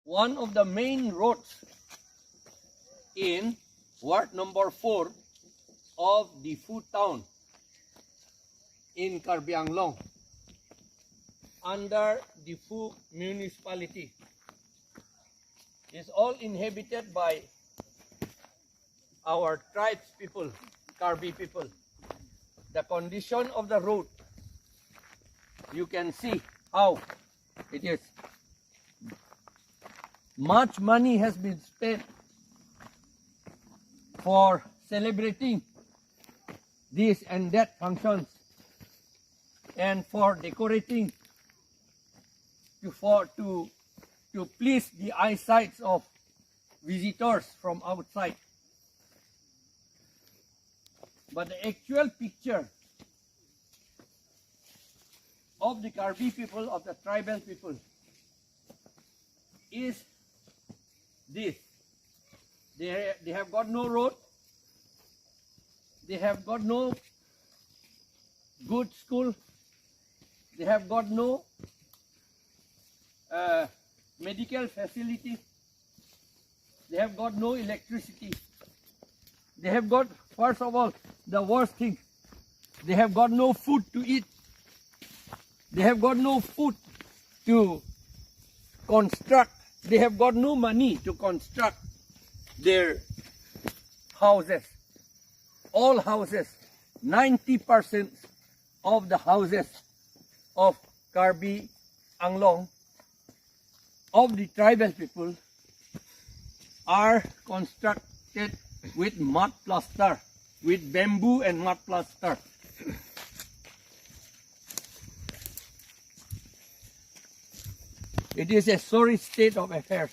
One of the main roads in ward number 4 of Diphu town in Karbi Anglong under Diphu municipality is all inhabited by our tribes people, Karbi people. The condition of the road, you can see how it is. Much money has been spent for celebrating this and that functions and for decorating to please the eyesight of visitors from outside. But the actual picture of the Karbi people, of the tribal people, is this. They have got no road, they have got no good school, they have got no medical facility, they have got no electricity, they have got, first of all, the worst thing, they have got no food to eat, they have got no food to construct, they have got no money to construct their houses. All houses, 90% of the houses of Karbi Anglong, of the tribal people, are constructed with mud plaster, with bamboo and mud plaster. It is a sorry state of affairs.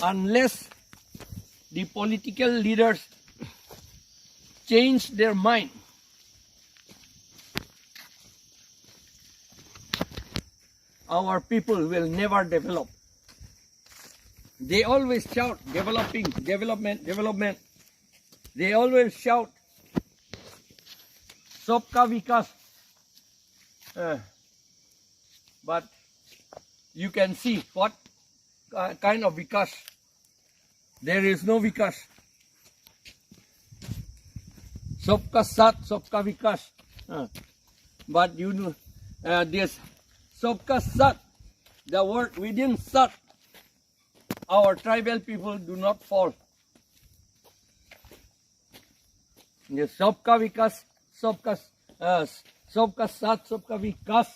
Unless the political leaders change their mind, our people will never develop. They always shout developing, development, development. They always shout Sabka Vikas. But you can see what kind of Vikas. There is no Vikas. Sabka Saath, Sabka Vikas. But you know, this Sabka Saath, the word within Saath, our tribal people do not fall. The Sabka Vikas, Sabka Saath, Sabka Vikas.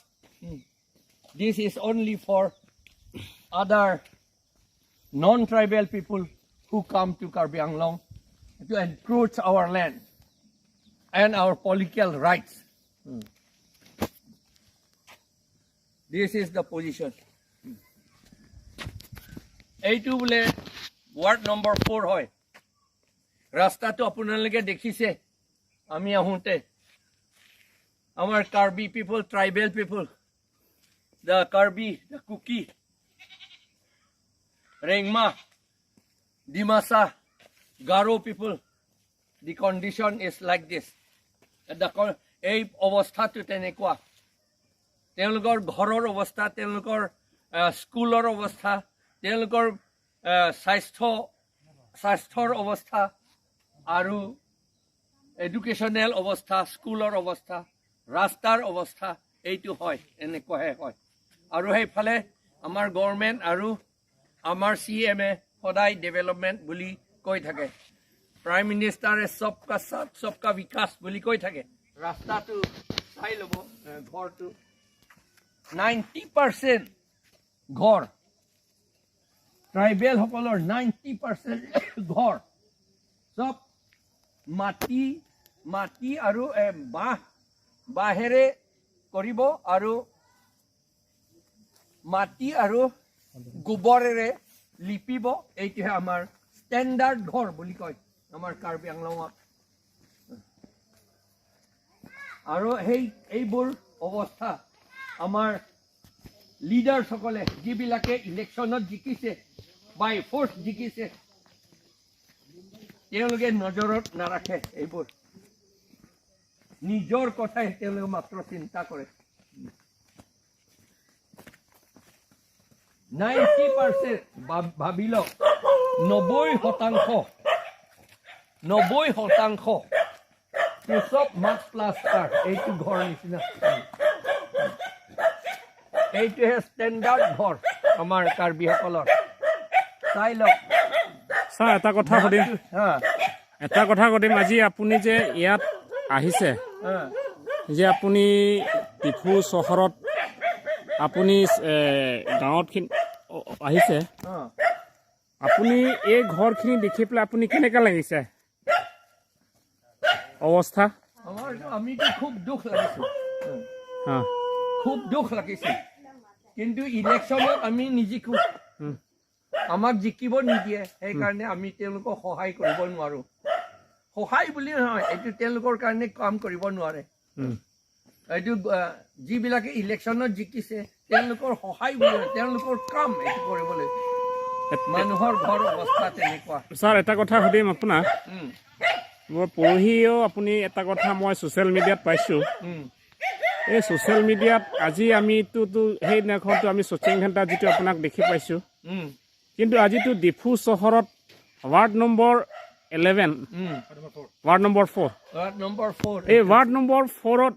This is only for other non-tribal people who come to Karbi Anglong to encroach our land and our political rights. This is the position. এইটো বোলে ward number 4 হয়। ৰাস্তাটো আপোনালোকে দেখিছে আমি আহোঁতে। আমাৰ Karbi people, tribal people, the Karbi, the Kuki, Rengma, Dimasa, Garo people, the condition is like this. এই অৱস্থাটো তেনেকুৱা। তেওঁলোকৰ ঘৰৰ অৱস্থা, তেওঁলোকৰ স্কুলৰ অৱস্থা, তেওঁলোকৰ স্বাস্থ্যৰ অৱস্থা আৰু এডুকেশ্যনেল অৱস্থা, স্কুলৰ অৱস্থা, ৰাস্তাৰ অৱস্থা এইটো হয়, এনেকুৱাহে হয়। আৰু সেইফালে আমাৰ গভৰ্ণমেণ্ট আৰু আমাৰ চি এম এ সদায় ডেভেলপমেণ্ট বুলি কৈ থাকে। প্ৰাইম মিনিষ্টাৰে সবকা সাথ সবকা বিকাশ বুলি কৈ থাকে। ৰাস্তাটো চাই ল'ব, ঘৰটো 90% ঘৰ, ট্ৰাইবেলসকলৰ 90% ঘৰ চব মাটি আৰু বাঁহেৰে কৰিব আৰু মাটি আৰু গোবৰেৰে লিপিব। এইটোহে আমাৰ ষ্টেণ্ডাৰ্ড ঘৰ বুলি কয় আমাৰ কাৰ্বি আংলঙত। আৰু এইবোৰ অৱস্থা আমাৰ লিডাৰসকলে, যিবিলাকে ইলেকশ্যনত জিকিছে, বাই ফ'ৰ্চ জিকিছে, তেওঁলোকে নজৰত নাৰাখে এইবোৰ। নিজৰ কথাই তেওঁলোকে মাত্ৰ চিন্তা কৰে। 90%, ভাবি লওক, 90%, 90% চব মাড প্লাষ্টাৰ। এইটো ঘৰ নিচিনা, এইটোহে ষ্টেণ্ডাৰ্ড ঘৰ আমাৰ কাৰ্বিসকলৰ। চাই লওক। ছাৰ, এটা কথা সুধিম। এটা কথা সুধিম, আজি আপুনি যে ইয়াত আহিছে, যে আপুনি ডিফু চহৰত আপুনি গাঁৱত আহিছে, আপুনি এই ঘৰখিনি দেখি পেলাই আপুনি কেনেকুৱা লাগিছে অৱস্থা? আমাৰ আমিতো খুব দুখ লাগিছে, খুব দুখ লাগিছে। কিন্তু ইলেকশ্যনত আমি নিজিকো, আমাক জিকিব নিদিয়ে, সেইকাৰণে আমি তেওঁলোকক সহায় কৰিব নোৱাৰোঁ। সহায় বুলি নহয়, এইটো তেওঁলোকৰ কাৰণে কাম কৰিব নোৱাৰে। এইটো যিবিলাকে ইলেকশ্যনত জিকিছে তেওঁলোকৰ সহায় বুলি নহয়, তেওঁলোকৰ কাম এইটো কৰিবলৈ। মানুহৰ ঘৰ অৱস্থা তেনেকুৱা। ছাৰ, এটা কথা সুধিম আপোনাক। মই পৰহিও আপুনি এটা কথা মই ছ'চিয়েল মিডিয়াত পাইছোঁ। এই ছ'চিয়েল মিডিয়াত আজি আমিতো সেইদিনাখনতো আমি শ্বচিং ঘণ্টা যিটো আপোনাক দেখি পাইছোঁ, কিন্তু আজিতো ডিফু চহৰত ward number 11, ward number 4, ward number 4, এই ৱাৰ্ড নম্বৰ 4ত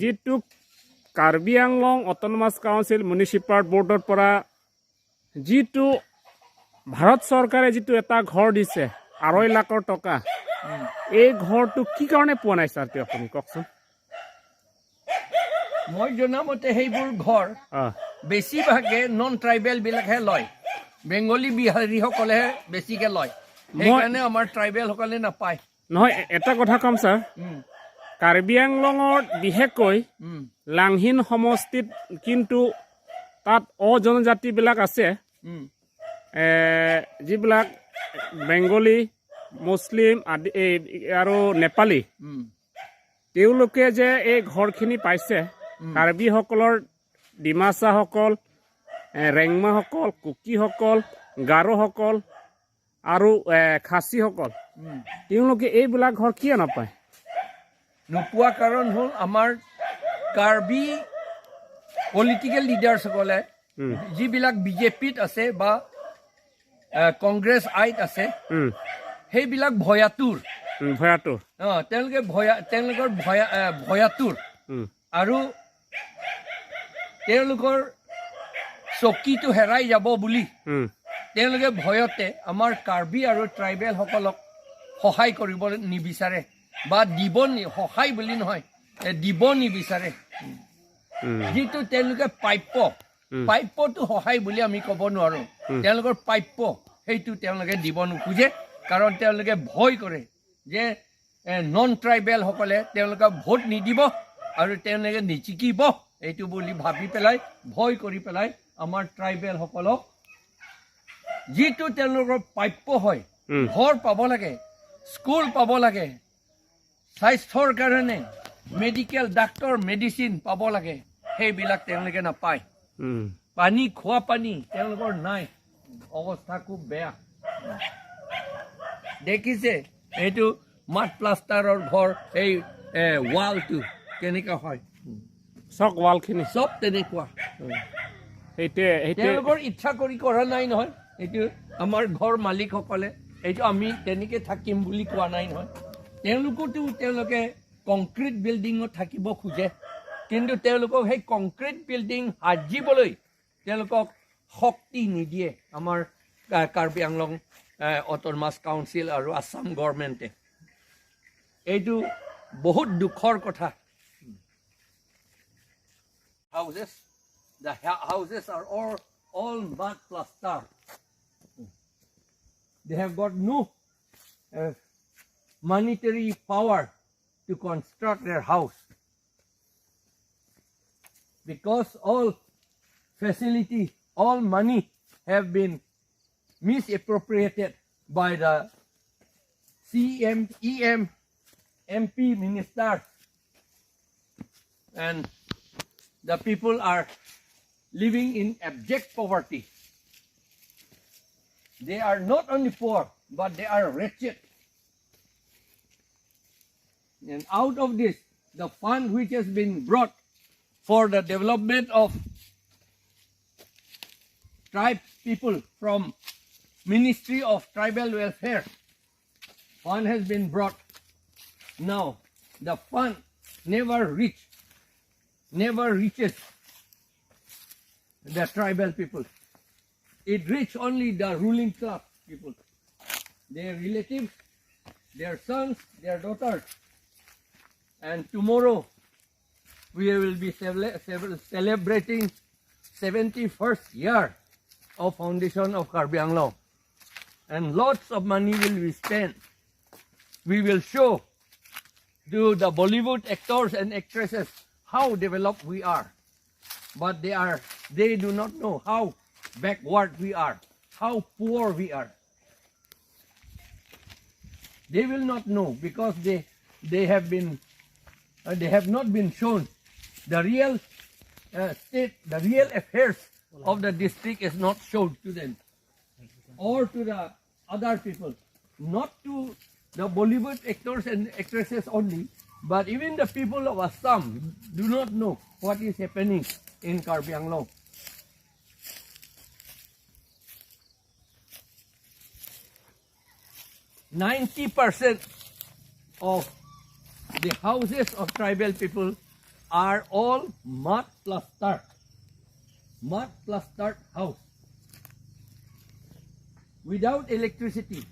যিটো Karbi Anglong autonomous council municipal বৰ্ডৰ পৰা যিটো ভাৰত চৰকাৰে যিটো এটা ঘৰ দিছে 2.5 লাখৰ টকা, এই ঘৰটো কি কাৰণে পোৱা নাই ছাৰ আপুনি কওকচোন? মই জনামতে সেইবোৰ ঘৰ বেছিভাগে নন ট্ৰাইবেল বিলাকহে লয়, বেংগলী বিহাৰীসকলেহে বেছিকে লয়, সেইকাৰণে আমাৰ ট্ৰাইবেলসকলে নাপায়। নহয়, এটা কথা ক'ম ছাৰ, কাৰ্বি আংলঙত বিশেষকৈ লাংহিন সমষ্টিত কিন্তু তাত অজনজাতিবিলাক আছে, যিবিলাক বেংগলী, মুছলিম আদি আৰু নেপালী, তেওঁলোকে যে এই ঘৰখিনি পাইছে, কাৰ্বিসকলৰ ডিমাচাসকল, ৰেংমাসকল, কুকিসকল, গাৰোসকল আৰু খাচীসকল, তেওঁলোকে এইবিলাক ঘৰ কিয় নাপায়? নোপোৱা কাৰণ হ'ল আমাৰ কাৰ্বি পলিটিকেল লিডাৰ্ছসকলে যিবিলাক বিজেপিত আছে বা কংগ্ৰেছ আইত আছে, সেইবিলাক ভয়াতুৰ। ভয়াতুৰ। তেওঁলোকে তেওঁলোকৰ ভয়াতুৰ আৰু তেওঁলোকৰ চকীটো হেৰাই যাব বুলি তেওঁলোকে ভয়তে আমাৰ কাৰ্বি আৰু ট্ৰাইবেলসকলক সহায় কৰিব নিবিচাৰে বা দিব, সহায় বুলি নহয়, দিব নিবিচাৰে। যিটো তেওঁলোকে প্ৰাপ্য, প্ৰাপ্যটো সহায় বুলি আমি ক'ব নোৱাৰোঁ, তেওঁলোকৰ প্ৰাপ্য সেইটো তেওঁলোকে দিব নোখোজে, কাৰণ তেওঁলোকে ভয় কৰে যে নন ট্ৰাইবেলসকলে তেওঁলোকক ভোট নিদিব আৰু তেওঁলোকে নিজিকিব, এইটো বুলি ভাবি পেলাই ভয় কৰি পেলাই আমাৰ ট্ৰাইবেলসকলক যিটো তেওঁলোকৰ প্ৰাপ্য হয়, ঘৰ পাব লাগে, স্কুল পাব লাগে, স্বাস্থ্যৰ কাৰণে মেডিকেল ডাক্তৰ মেডিচিন পাব লাগে, সেইবিলাক তেওঁলোকে নাপায়। পানী, খোৱা পানী তেওঁলোকৰ নাই, অৱস্থা খুব বেয়া। দেখিছে এইটো মাড প্লাষ্টাৰৰ ঘৰ, এই ৱালটো কেনেকুৱা হয়, চব ৱালখিনি চব তেনেকুৱা। তেওঁলোকৰ ইচ্ছা কৰি কৰা নাই নহয়, এইটো আমাৰ ঘৰ মালিকসকলে এইটো আমি তেনেকে থাকিম বুলি কোৱা নাই নহয়। তেওঁলোকতো তেওঁলোকে কংক্ৰিট বিল্ডিঙত থাকিব খোজে, কিন্তু তেওঁলোকক সেই কংক্ৰিট বিল্ডিং সাজিবলৈ তেওঁলোকক শক্তি নিদিয়ে আমাৰ কাৰ্বি আংলং অট'নমাছ কাউন্সিল আৰু আছাম গভৰ্ণমেণ্টে। এইটো বহুত দুখৰ কথা। Houses, the houses are all mud plaster. They have got no monetary power to construct their house because all facility, all money have been misappropriated by the CM, EM, MP minister, and the people are living in abject poverty. They are not only poor, but they are wretched. And out of this, the fund which has been brought for the development of tribe people from Ministry of Tribal Welfare. Fund has been brought. Now the fund never reaches the tribal people. It reaches only the ruling class people, their relatives, their sons, their daughters. And tomorrow we will be celebrating 71st year of foundation of Karbi Anglong, and lots of money will be spent. We will show to the Bollywood actors and actresses how developed we are, but they do not know how backward we are, how poor we are. They will not know because they have not been shown the real state, the real affairs of the district is not shown to them or to the other people, not to the Bollywood actors and actresses only, but even the people of Assam do not know what is happening in Karbi Anglong. 90% of the houses of tribal people are all mud plastered. Mud plastered house. Without electricity,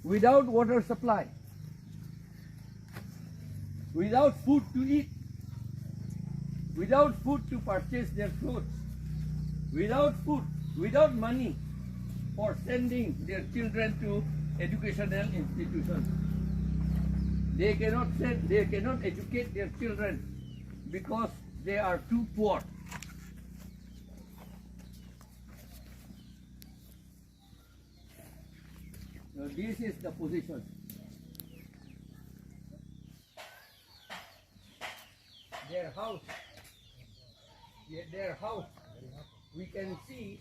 without water supply, without food to eat, without food to purchase their clothes, without food, without money for sending their children to educational institutions. They cannot send, they cannot educate their children because they are too poor. Now this is the position. Their house, yeah, their house, we can see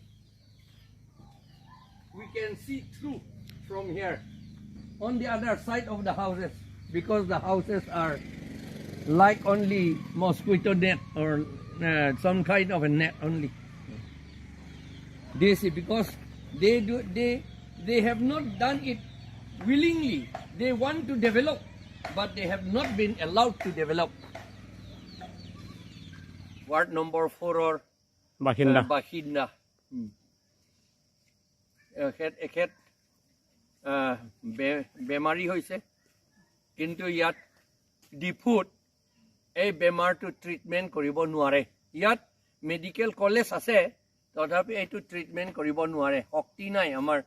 through from here on the other side of the houses, because the houses are like only mosquito net or some kind of a net only. This is because they have not done it willingly. They want to develop, but they have not been allowed to develop. Ward number 4 or Bahinda. Bahinda. এখেত বেমাৰী হৈছে, কিন্তু ইয়াত ডিফুত এই বেমাৰটো treatment কৰিব নোৱাৰে। ইয়াত মেডিকেল কলেজ আছে, তথাপি এইটো ট্ৰিটমেণ্ট কৰিব নোৱাৰে। শক্তি নাই আমাৰ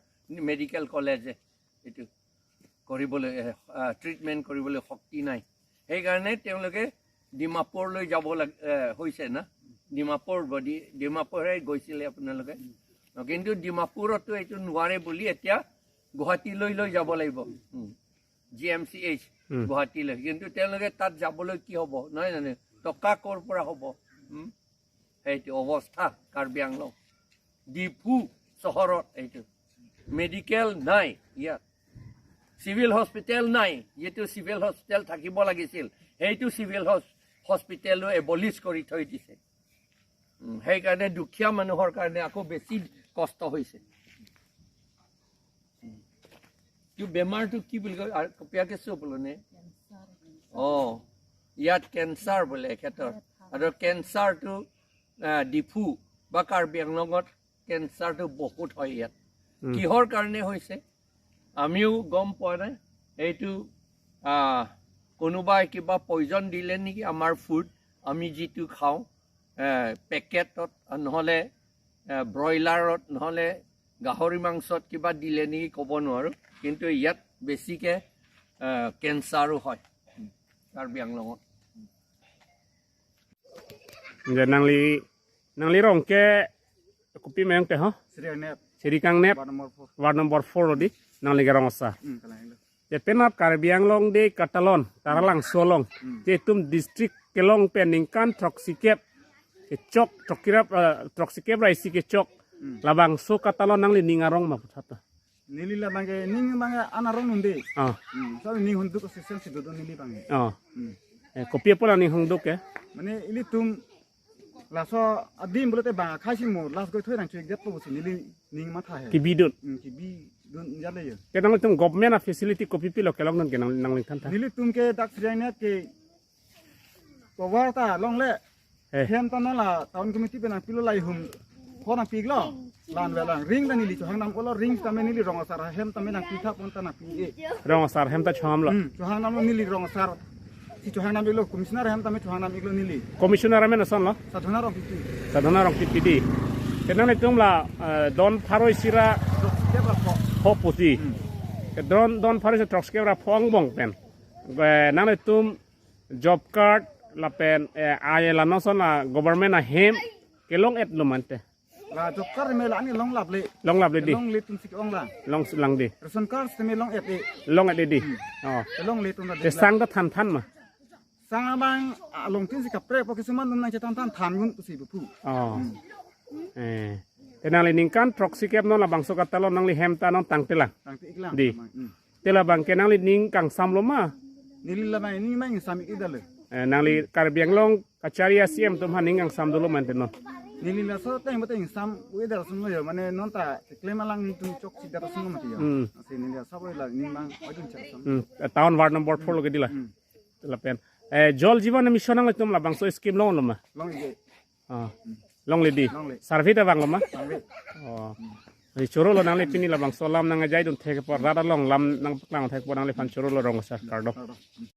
মেডিকেল কলেজে এইটো কৰিবলৈ, ট্ৰিটমেণ্ট কৰিবলৈ শক্তি নাই। সেইকাৰণে তেওঁলোকে ডিমাপুৰলৈ যাব হৈছে না, ডিমাপুৰ বডি, ডিমাপুৰহে গৈছিলে আপোনালোকে, কিন্তু ডিমাপুৰতো এইটো নোৱাৰে বুলি এতিয়া গুৱাহাটীলৈ লৈ যাব লাগিব, জি এম চি এইচ গুৱাহাটীলৈ। কিন্তু তেওঁলোকে তাত যাবলৈ কি হ'ব, নহয় জানো, টকা ক'ৰ পৰা হ'ব? সেইটো অৱস্থা কাৰ্বি আংলং ডিফু চহৰত। এইটো মেডিকেল নাই, ইয়াত চিভিল হস্পিটেল নাই। যিটো চিভিল হস্পিটেল থাকিব লাগিছিল সেইটো চিভিল হস্পিটেলো এবলিছ কৰি থৈ দিছে। সেইকাৰণে দুখীয়া মানুহৰ কাৰণে আকৌ বেছি কষ্ট হৈছে। এইটো বেমাৰটো কি বুলি কয়? আৰু কপিয়াকে চুপ বোলো নে? ইয়াত কেঞ্চাৰ বোলে এখেতৰ। আৰু কেঞ্চাৰটো ডিফু বা কাৰ্বি আংলঙত কেঞ্চাৰটো বহুত হয় ইয়াত। কিহৰ কাৰণে হৈছে আমিও গম পোৱা নাই। এইটো কোনোবাই কিবা পয়জন দিলে নেকি আমাৰ ফুড, আমি যিটো খাওঁ, পেকেটত নহ'লে, ব্ৰইলাৰত নহ'লে গাহৰি মাংসত কিবা দিলে নেকি ক'ব নোৱাৰোঁ, কিন্তু ইয়াত বেছিকে কেঞ্চাৰো হয় কাৰ্বি আংলঙত। যে নাংলি ৰংকে কপি মেং তে হ? Sirikang nep, ward number 4 rodi, nangli garong asa. Je penap Karbi Anglong de Katalon, Taralang Solong, je tum district Kelong Peningkan Troksikep, ke chok trokirap, Troksikep raisi ke chok, labang so Katalon nangli ningarong ma puthata. Nili la bange ning bange anarong nunde. So ning hunduk system sido do nili bange. Kopi pola ning hunduk ke? Mane ili tum La so adim bolete ba khai sing mo las goi thoi nang chuik jat po si nili ning ma tha he. Ki bidun. Ki bi dun jale yo. Ke nang tum government a facility kopi pi lo ke long nan ke nang nang ling than tha. Nili tum ke dak sriang net ke power ta long le. Hem ta no la town committee pe nang pilo lai hum kho nang pig lo lan we lang ring ta nili chohang nam olo ring ta me nili rong sar hem ta me nang pi tha pon ta nang pi e. Rong sar hem ta chham lo. Chohang nam lo nili rong sar si chohang nam iglo commissioner hem ta me chohang nam iglo nili. Commissioner me nason lo. Sadhana rong pi. Sadhana rong pi di. Ke nang tum la don pharoi sira ho puti. Don don pharoi se truck ke ra phong bong pen. Nang tum job card la pen ay la no son la government a hem ke long et lo mante. La job card me la ani long lap le. Long lap le di. Long le tum sik ong la. Long lang di. Ration card me long et e. Long et di. Oh. Long le tum la. Te sang ta than than ma. Sang bang long tin sik pre po kisuman nang che tan tan than gun si bu pu. Oh. Te nang le ning kan proxy cap non la bang so ka ta lo nang le hem ta nong tang te la. Tang te iklang. Di. Te la bang ke nang le ning kang sam lo ma. Nili la mai ning mai sam ik dal. Nang li karbiang long kacharia CM tum haning ang sam dulu man tenon. Nili la so teng boteng sam we dal sun yo mane non ta claim lang tum chok si dal sun mati yo. Se nili la sab la ning mang ojun cha sam. Town ward number 4 loge dila. La pen. Jol Jeevan mission ang tum la bangso scheme long loma. Long ge. Long le di. Survey ta bang loma. Oh. Ri choro lo nang le pini la bangso lam nang jai dun thek por rada long lam nang paklang thek por nang le phan choro lo rong sar kardo.